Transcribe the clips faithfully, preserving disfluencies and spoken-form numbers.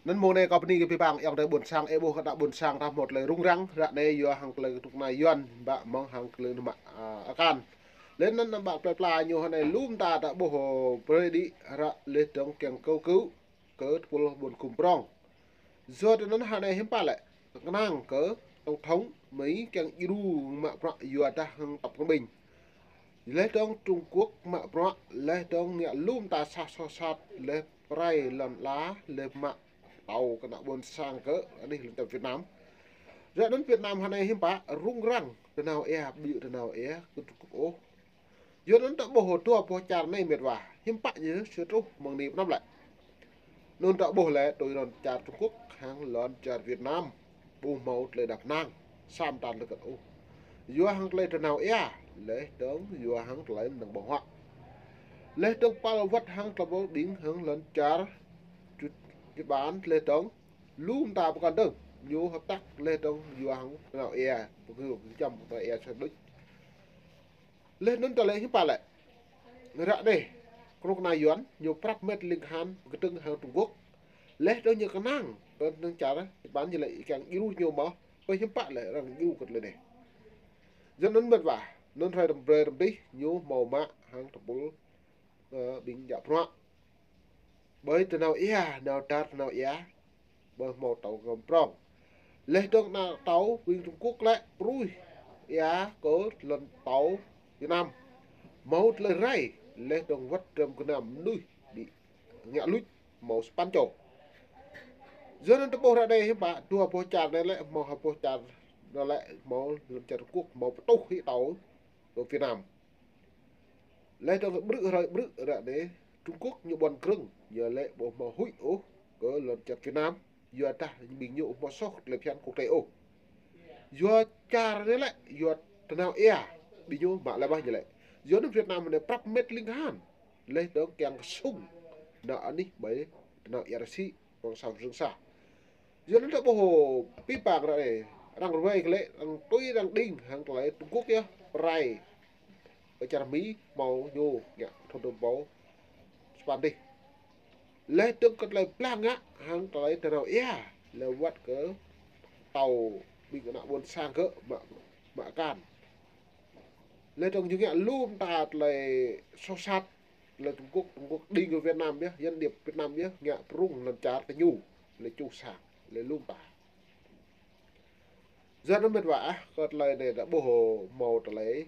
Anăn mông anei kâo bơni kơ bi păng ayŏng adei ƀuôn sang, ih ƀuh kơ ană ƀuôn sang ta mâo tơlơi rŭng răng, ară anei yua hŏng tơlơi knŭk kna Yuăn, ƀă mơ̆ng hŏng tơlơi nao mă, a, Akan. Leh anăn ƀă plei pla ñu hŏng anei lu mta ta ƀuh brei đĭ ară leh dơ̆ng kiăng kâo kơ kơ tơpul ƀuôn kum prŏng. Yua anăn hŏng anei hiưm pă lĕ, knang kơ tổng thống Mi kiăng djru mă bruă yua dah hŏng tăp kơ ƀĭng. Leh dơ̆ng Trung Quốc mă bruă, leh dơ̆ng ngă lu mta sah soh sat, leh prai lăn ala, leh mă tâo kơ ană ƀuôn sang kơ anih lăn čar Việt Nam. Ară anăn Việt Nam hŏng anei hiưm pă rŭng răng, tơnao êa, ƀiă tơnao êa kơ Trung Quốc ôh. Yua anăn ta ƀuh dua boh čar anei mĭt wa, hiưm pă ñu sĭt truh mơ̆ng anei pơnăm lĕ. Anăn ta ƀuh lĕ tui lăn čar Trung Quốc hŏng lăn čar Việt Nam ƀu mâo tơlơi đăp năng, sa mta lĕ kơ ôh. Yua hŏng tơlơi tơnao êa, leh dơ̆ng yua hŏng tơlơi mnơ̆ng ƀơ̆ng huă. Leh dơ̆ng păl wăt hŏng tơlơi ƀĭng hŏng lăn čar Ju-, Japan leh dơ̆ng lu mta pơkŏn dơ̆ng ñu hợp tác leh dơ̆ng yua hŏng tơnao êa, pơgư pơjăm tơnao êa sa đuč. Leh anăn tơlơi hiưm pă lĕ. Ară anei, knŭk kna Yuăn, ñu prăp mĕt ling kahan kdơ̆ng hŏng Trung Quốc. Leh dơ̆ng ñu knang, kơ lăn čar Japan ñu lĕ kiăng djru ñu mơh, pơ hiưm pă lĕ arăng djru kơ tơlơi anei. Yua anăn mĭt wa, anăn hrơi răm brei răm dih, ñu mâo mă hŏng tơpul, ơ, ƀĭng djă bruă. Ƀơi tơnao êa, nao dar tơnao êa, ƀơi mâo tâo kơ prŏng. Leh dơ̆ng nao tâo ƀĭng Trung Quốc lĕ pruih êa kơ lăn tâo Việt Nam. Mâo tơlơi rai, leh dơ̆ng wăt drăm gơnam mnuih ƀĭ ngă luč mâo sa păn čô. Yua anăn ta ƀuh ară anei hiưm pă, dua boh čar anei lĕ, mâo ha boh čar anăn lĕ, mâo lăn čar Trung Quốc, mâo pơtuh hĭ tâo kơ Việt Nam. Leh dơ̆ng ƀrư̆ hrơi ƀrư̆ ară anei, Trung Quốc ñu ƀuăn krơ̆ng, ñu lĕ ƀu mâo huĭ ôh kơ lăn čar Việt Nam, yua dah ƀĭng ñu mâo soh tơlơi phiăn quốc tế ôh. Yua čar anei lĕ, yua tơnao êa, ƀĭng ñu mă leh bah ñu lĕ. Yua anăn Việt Nam anei prăp mĕt ling kahan, leh dơ̆ng kiăng ksŭng nao anih ƀơi tơnao êa Russia, ƀuôn sang Trường Sa. Yua anăn ta ƀuh bi păng ară anei, arăng ruai kơ lĕ, arăng tui arăng đing hŏng tơlơi Trung Quốc yơh, prai kơ čar Mi mâo ñu ngă thŭn dua êbâo sa păn dih. Leh dơ̆ng kơ tơlơi pla ngă hŏng tơlơi tơnao êa, leh wăt kơ tâo ƀĭng ană ƀuôn sang kơ mă, mă kan. Leh dơ̆ng ñu ngă lu mta tơlơi soh sat, leh Trung Quốc, Trung Quốc đing kơ Việt Nam yơh, Yuăn điêp Việt Nam yơh, ngă prŭng lăn čar tơ ñu, leh čuh sang, leh lu mta. Yua anăn mĭt wa ah, kơ tơlơi anei ta ƀuh mâo tơlơi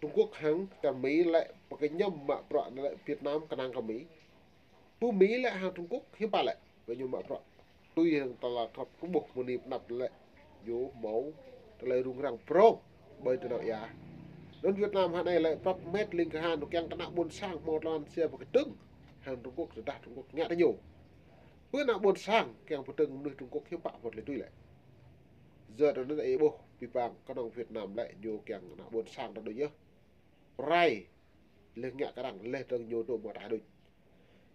Trung Quốc hŏng čar Mi lĕ pơkñăm mă bruă lĕ Việt Nam knang kơ Mi. Pô Mi lĕ hŏng Trung Quốc hiưm pă lĕ, kơ ñu mă bruă. Tui hŏng tơlơi krăp kơ ƀuh mơ̆ng anei pơnăp lĕ, ñu mâo tơlơi rŭng răng prŏng ƀơi tơnao êa. Anăn Việt Nam hŏng anei lĕ prăp mĕt ling kahan, kiăng kơ ană ƀuôn sang mâo tơlơi sia pơkdơ̆ng hŏng Trung Quốc, tơdah Trung Quốc ngă tơ ñu. Pơ ană ƀuôn sang kiăng pơkdơ̆ng mnuih Trung Quốc hiưm pă wăt lĕ tui lĕ. Yua anăn ih ƀuh bi păng knŏng Việt Nam lĕ ñu kiăng ană ƀuôn sang ta đuč yơh. Prai, leh ngă kơ arăng, leh dơ̆ng ñu dôk mă ta đuč.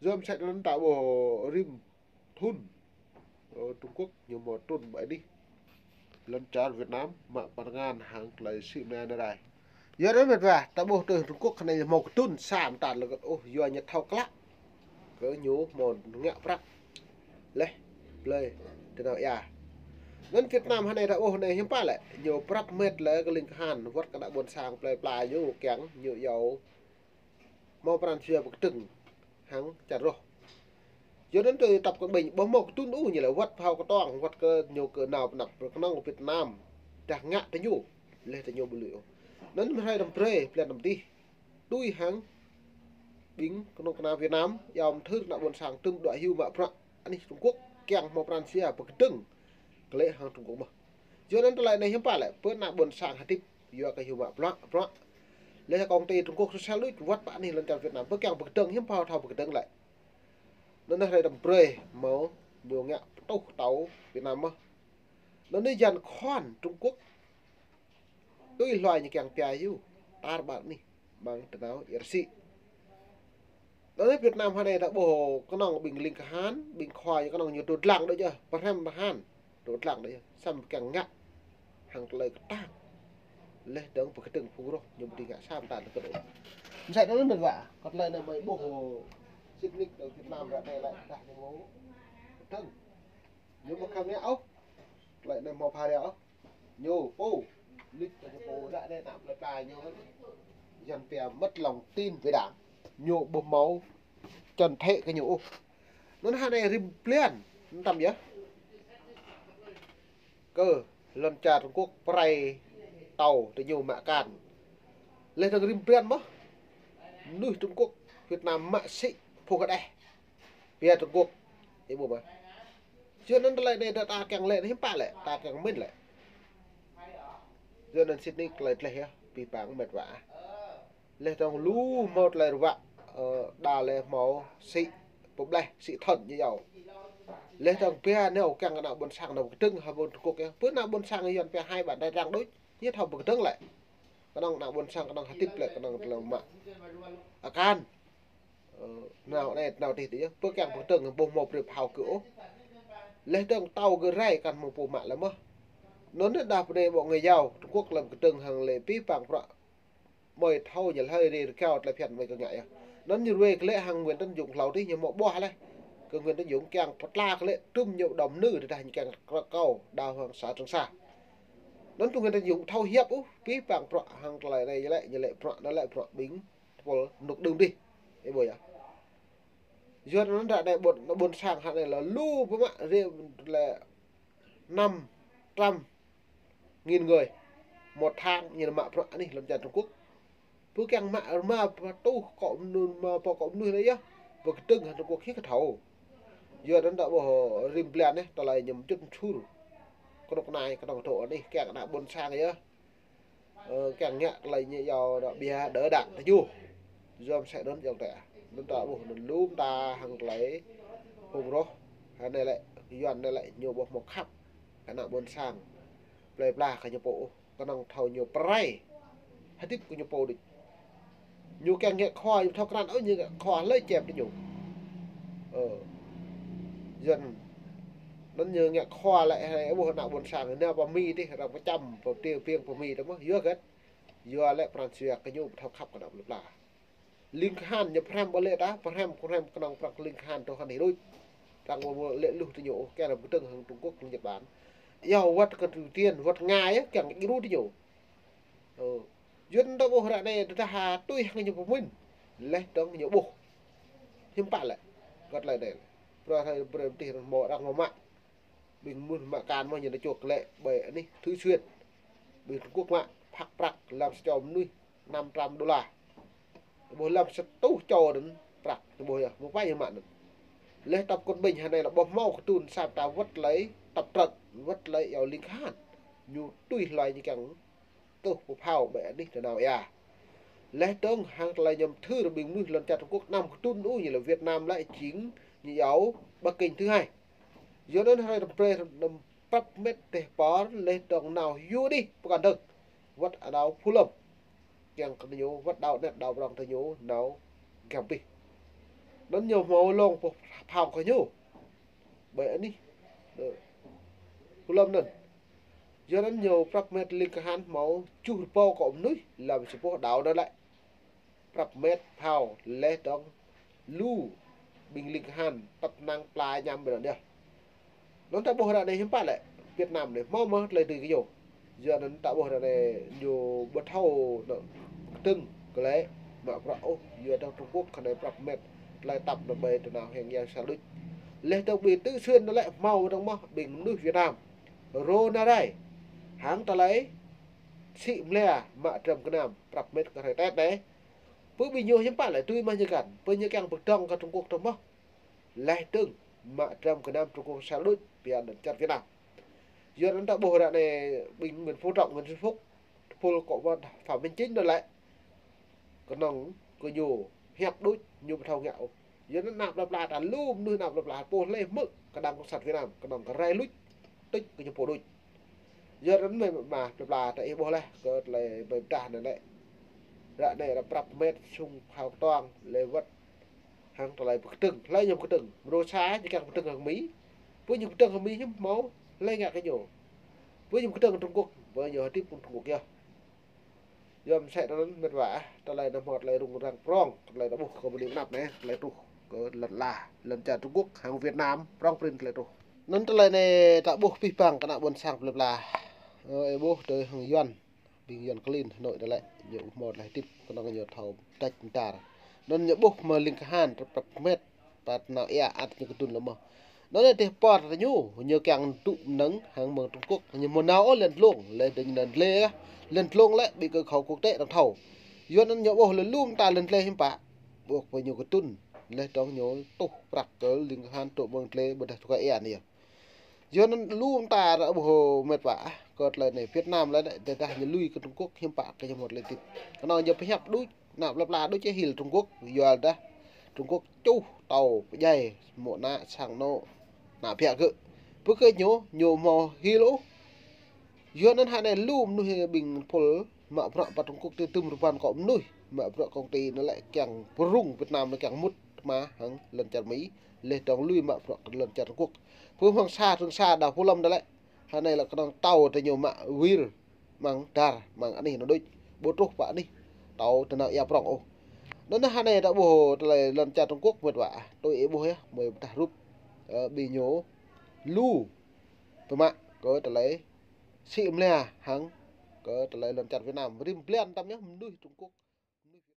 Yua msĕ anăn ta ƀuh rĭm thŭn, ơ, Trung Quốc ñu mâo trŭn ƀơi anih lăn čar Việt Nam mă pơngan hŏng tơlơi sĭ mnia anei rai. Yua anăn mĭt wa, ta ƀuh tơ Trung Quốc anei mâo kdŭn sa mta lĕ kơ ôh, yua ñu thâo klă kơ ñu mâo ngă prăp leh blei tơnao êa. Anăn Việt Nam hŏng anei ta ƀuh anei hiưm pă lĕ, ñu prăp mĕt lĕ kơ ling kahan, wăt kơ ană ƀuôn sang plei pla ñu kiăng ñu iâu mâo pran jua pơkdơ̆ng hŏng čar roh. Yua anăn tơ tăp kơ ƀĭng, ƀuh mâo kdŭn ôh ñu lĕ wăt phao kơtuang, wăt kơ ñu kơ nao pơnăp knŏng Việt Nam dah ngă tơ ñu, leh tơ ñu ƀu lui ôh. Anăn mơ̆ng hrơi răm brei, blan răm dih, tui hŏng ƀĭng knŭk kna Việt Nam, iâu mthưr ană ƀuôn sang tŭm dua hiu mă bruă anih Trung Quốc, kiăng mâo pran jua pơkdơ̆ng klei hŏng Trung Quốc mơh. Yua anăn tơlơi anei hiưm pă lĕ, pơ ană ƀuôn sang hdĭp, yua kơ hiu mă bruă, bruă. Leh kông ti Trung Quốc sel đuč, wăt pơ anih lăn čar Việt Nam, pơ kiăng pơkdơ̆ng hiưm pă thâo pơkdơ̆ng lĕ. Anăn hrơi răm brei mâo ñu ngă pơtuh tâo Việt Nam mơh. Anăn anei yan khua Trung Quốc tui hlue ñu kiăng pia hiu, tar ƀar anih mơ̆ng tơnao êa Russia. Anăn Việt Nam hŏng anei ta ƀuh knŏng ƀĭng ling kahan, ƀĭng khua ñu knŏng ñu dôk dlăng đuč yơh, pơhrăm pơhan, dôk dlăng đuč yơh, săm kiăng ngă hŏng tơlơi ktang. Leh dơ̆ng pơkdơ̆ng phung roh ñu ƀu dưi ngă sa mta lĕ kơ ôh. Msĕ anăn mĭt wa, kơ tơlơi anei mơ̆ ƀuh Sĭt nik tơ Việt Nam ră anei lĕ dah ñu mâo kdơ̆ng. Ñu mâo khăm ôh. Lĕ anei mâo phara ôh. Ñu pô. Nik tơ ñu pô ră anei nă plei pla ñu. Yuăn pia mất lòng tin với Đảng. Ñu ƀu mâo chân thể kơ ñu ôh. Anăn hă anei rĭm blan. Anăn tăm yơh. Kơ lăn čar Trung Quốc prai tâo tơ ñu mă kan. Leh dơ̆ng rĭm blan mơh. Mnuih Trung Quốc, Việt Nam mă sĭ phung kđeh. Pia Trung Quốc. Ih ƀuh mơh. Yua anăn tơlơi anei ta kiăng lĕ, hiưm pă lĕ, ta kiăng mĭn lĕ. Yua anăn sĭt nik tơlơi dleh yơh, bi pang mĕt wa. Leh dơ̆ng lu mâo tơlơi ruă, ơ, đa leh mâo sĭ, pô bleh sĭ thŭn ñu yâo. Leh dơ̆ng pia nao kiăng kơ ană ƀuôn sang nao kdơ̆ng hŏng ƀuôn Trung Quốc yơh. Pơ ană ƀuôn sang Yuăn pia hai bản đại răng đuč, ñu thâo kdơ̆ng lĕ. Knŏng ană ƀuôn sang knŏng hdĭp lĕ knŏng tơlơi mă akan. Ơ, nao anei, nao dih dih yơh. Pơ kiăng kdơ̆ng ƀu mâo brei phao kơ ôh. Leh dơ̆ng tâo kơ rai kăn mâo pô mă lĕ mơh. Anăn đa pơ anei ƀô̆ ngă yâo, Trung Quốc lăm kdơ̆ng hŏng lĕ bi pang prăk. Mơi thâo ñu lhơi rê rơkâo tơlơi phiăn mơi kơ ngă yơh. Anăn ñu ruê kơ lĕ hŏng Nguyễn Tấn Dũng hlâo dih ñu mâo ƀuah leh. Kơ Nguyễn Tấn Dũng kiăng pơtla kơ lĕ trŭm ñu đăm nư tơdah ñu kiăng krăk kâo đao hŏng xã Trường Sa. Anăn pô Nguyễn Tấn Dũng thâo hiăp ôh, bi pang prăk hŏng tơlơi anei ñu lĕ, ñu lĕ prăk anăn lĕ prăk ƀing tơpul nuk đưm dih. Ih ƀuh yơh. Yua anăn ră anei ƀuôn, ƀuôn sang hă anei lĕ lu pô mă rê lĕ năm trăm nghìn người một tháng ñu mă prăk anih lăn čar Trung Quốc. Pô kiăng mă rơma pô tuh kŏ mnuih, mă pô kŏ mnuih lĕ yơh. Pô kdơ̆ng hŏng Trung Quốc hĭ kơ thâo. Yua anăn ta ƀuh rĭm blan anei, tơlơi ñu mčŭt mčhur. Knŭk kna knŏng dôk anih kiăng ană ƀuôn sang yơh. Ơ, kiăng ngă tơlơi ñu yâo đa bia đỡ đạn tơ ñu. Yua msĕ anăn yơh ta. Anăn ta ƀuh anăn lu mta hŏng tơlơi phung roh. Hă anei lĕ, Yuăn anei lĕ ñu ƀuh mâo khăp. Kơ ană ƀuôn sang. Plei pla kơ ñu pô ôh. Knŏng thâo ñu prai. Hdĭp kơ ñu pô đuč. Ñu kiăng ngă khua, ñu thâo krăn ôh ñu ngă khua lĕ čem tơ ñu. Ơ. Yuăn. Anăn ñu ngă khua lĕ hĕ ƀuh ană ƀuôn sang, nao pơ Mi dih, arăng pơčăm, pơ tiê piêng pơ Mi dih mơh, yua hgĕt. Yua lĕ pran jua kơ ñu thâo khăp kơ ană plei pla. Ling kahan ñu pơhrăm ƀu lĕ ta, pơhrăm, pơhrăm knŏng prăk ling kahan tơ hăn hruč. Arăng ƀu lĕ luh tơ ñu, kiăng lăm kdơ̆ng hŏng Trung Quốc, hŏng Nhật Bản. Yua wăt kơ Triều Tiên, wăt Nga yơh, kiăng djru tơ ñu. Ơ. Yuăn ta ƀuh ră anei, tơdah tui hŏng ñu pơmĭn. Leh dơ̆ng ñu ƀuh. Hiưm pă lĕ. Kơ tơlơi anei. Prăk hrơi brei mtih arăng mâo, arăng mâo mă. Ƀing mnuih mă kan mơh ñu nao čuôk lĕ ƀơi anih Thủy Xuyên. Ƀing Trung Quốc mă phak prăk lăm sa čô mnuih năm trăm đô la. Ƀuh lăm sa êtuh čô anăn prăk, ƀuh yơh, mơ̆ng pă ñu mă anăn. Leh tăp kŭt ƀĭng hă anei lĕ ƀuh mâo kdŭn sa mta wăt lei tăp trăt, wăt lei yâo ling kahan. Ñu tui hlue ñu kiăng tuh pơphao ƀơi anih tơ nao êa. Leh dơ̆ng hŏng tơlơi ñu mthưr ƀing mnuih lăn čar Trung Quốc năm kdŭn ôh ñu lĕ Việt Nam lĕ jing ñu yâo Bắc Kinh thứ hai. Yua anăn hrơi tăm brei năm prăp mĕt teh pôr leh dơ̆ng nao hiu dih pơkăn dơ̆ng. Wăt anao Phú Lâm. Kiăng kơ ñu wăt đao anet đao prŏng tơ ñu nao giăm pih. Anăn ñu mâo lông pô phao kơ ñu. Ƀơi anih. Ơ. Phú Lâm anăn. Yua anăn ñu prăp mĕt ling kahan mâo čuh rơbâo kŏ mnuih lăm sa boh đao anăn lĕ. Prăp mĕt phao leh dơ̆ng lu ƀing ling kahan tăp năng pla ñăm ƀơi anăn yơh. Anăn ta ƀuh ră anei hiưm pă lĕ, Việt Nam anei mâo mơh tơlơi dưi kơ ñu. Yua anăn ta ƀuh ră anei ñu ƀu thâo nao kdơ̆ng kơ lĕ mă prăk ôh, yua dơ̆ng Trung Quốc kơ anei prăp mĕt tơlơi tăp nao ƀơi tơ nao hĕng yang sa đuč. Leh dơ̆ng ƀing Thủy Xuyên anăn lĕ mâo dơ̆ng mơh ƀing mnuih Việt Nam. Rô na rai. Hŏng tơlơi sĭ mlia mă drăm gơnam prăp mĕt kơ hrơi Tết anei. Pơ ƀing ñu hiưm pă lĕ tui mă ñu găn, pơ ñu kiăng pơdơ̆ng kơ Trung Quốc dơ̆ng mơh. Leh dơ̆ng mă drăm gơnam Trung Quốc sa đuč pia anăn čar Việt Nam. Yua anăn ta ƀuh ră anei ƀing Nguyễn Phú Trọng, Nguyễn Xuân Phúc, tơpul kŏ wăt Phạm Minh Chính anăn lĕ. Knŏng kơ ñu hiăp đuč ñu ƀu thâo ngă ôh. Yua anăn ană plei pla ta lu mnuih ană plei pla pô leh hmư̆ kơ đảng cộng sản Việt Nam, knŏng kơ rai luč, tuč kơ ñu pô đuč. Yua anăn mơh ană plei pla ta ih ƀuh leh kơ tơlơi ƀai mdah anăn lĕ. Ră anei arăng prăp mĕt sung phao ktuang leh wăt hŏng tơlơi pơkdơ̆ng, hlei ñu pơkdơ̆ng. Mrô sa ñu kiăng pơkdơ̆ng hŏng Mi. Pô ñu pơkdơ̆ng hŏng Mi hiưm mâo, hlei ngă kơ ñu. Pô ñu pơkdơ̆ng Trung Quốc, pô ñu hdĭp phung Trung Quốc yơh. Yua msĕ anăn mĕt wa ah, tơlơi anăn mâo tơlơi rŭng răng prŏng, tơlơi ta ƀuh kơ mnuih mnăp anei, tơlơi truh. kơ lăn ala, lăn čar Trung Quốc hăng Việt Nam prŏng prĭn tơlơi truh. Anăn tơlơi anei ta ƀuh pih păng kơ ană ƀuôn sang plei pla. Ơ, ih ƀuh tơ hăng Yuăn, ƀing Yuăn klin Hà Nội anei lĕ, ñu ƀuh mâo tơlơi hdĭp, knŏng ñu thâo tač mtar. Anăn ñu ƀuh mơ̆ng ling kahan, prăp prăp kmet, pă nao êa ăt ñu kdŭn lĕ mơh. Anăn anei tih pơr ñu, ñu kiăng tŭ mnơ̆ng hăng mơ̆ng Trung Quốc, ñu mâo nao ôh lăn dlông, leh dơ̆ng lăn dlê ah, lăn dlông lĕ ƀĭ kơ khâu quốc tế arăng thâo. Yuăn anăn ñu ƀuh leh lu mta lăn dlê hiam pă, ƀuh pơ ñu kdŭn, leh dơ̆ng ñu tuh prăk kơ ling kahan tŭ mơ̆ng dlê ƀiădah tŭ kơ êa anei yơh. Yuăn anăn lu mta arăng ƀuh mĕt wa ah, kơ tơlơi anei Việt Nam leh anei, tơdah ñu lui kơ Trung Quốc hiam pă kơ ñu mâo tơlơi hdĭp. Knŏng ñu pơhiăp đuč, ană plei pla đuč hil Trung Quốc, yuadah Trung Quốc čuh tâo pơdjai, mâo ană sang anôk, ană biă gơ̆. Pơ kơ ñu, ñu mâo hil ôh. Yuăn anăn hă anei lu mnuih ƀing pôl mă bruă pă Trung Quốc ti dŭm rơbăn kŏ mnuih, mă bruă công ty anăn lĕ kiăng pơrŭng Việt Nam anăn kiăng mŭt tma hăng lăn čar Mi, leh dơ̆ng lui mă bruă kơ lăn čar Trung Quốc. Pơ hmăng sa, Trường Sa, đảo Phú Lâm anăn lĕ, hă anei lĕ knŏng tâo tơ ñu mă wir, mơ̆ng dar, mơ̆ng anih anăn đuč, ƀu truh pă anih, tâo tơ nao êa prŏng ôh. Anăn hă anei ta ƀuh tơlơi lăn čar Trung Quốc mĕt wa ah, tui ih ƀuh yơh, mơi pơdah rup, ơ, ƀing ñu lu pơmă kơ tơlơi sĭ mlia hăng kơ tơlơi lăn čar Việt Nam, rĭm blan tăm yơh mnuih Trung Quốc